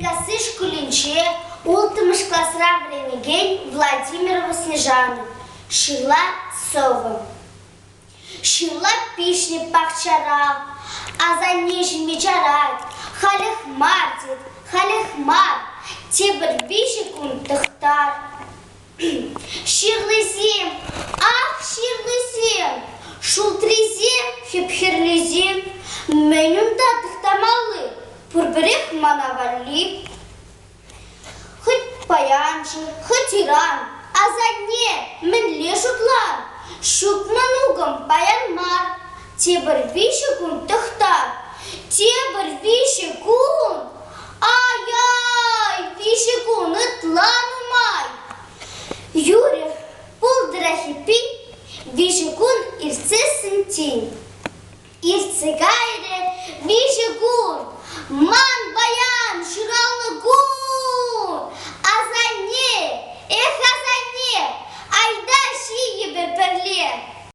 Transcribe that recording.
Именкасси шкулӗнче улттӑмӗш класра вӗренекен Владимирова Снежана Ҫырла сӑвӑ. Ҫырла пиҫнӗ пахчара, асанне ҫиме чарать, халех мар тет, халех мар, тепӗр виҫӗ кун тӑхтар. Ҫырлисем, ах, ҫырлисем, шултрисем, хӗп-хӗрлисем, мӗн унта тӑхтамалли, пурпӗрех мана валли. Хӑть паян-ши, хӑть ыран, асанне, мӗнле шутлан? Ҫук мӑнукӑм, паян мар, тепӗр виҫӗ кун тӑхтар. Тепӗр виҫӗ кун? Ай-ай, виҫӗ кун ытла нумай. Юрӗ, пултӑрах эппин, виҫӗ кун иртсессӗн тин.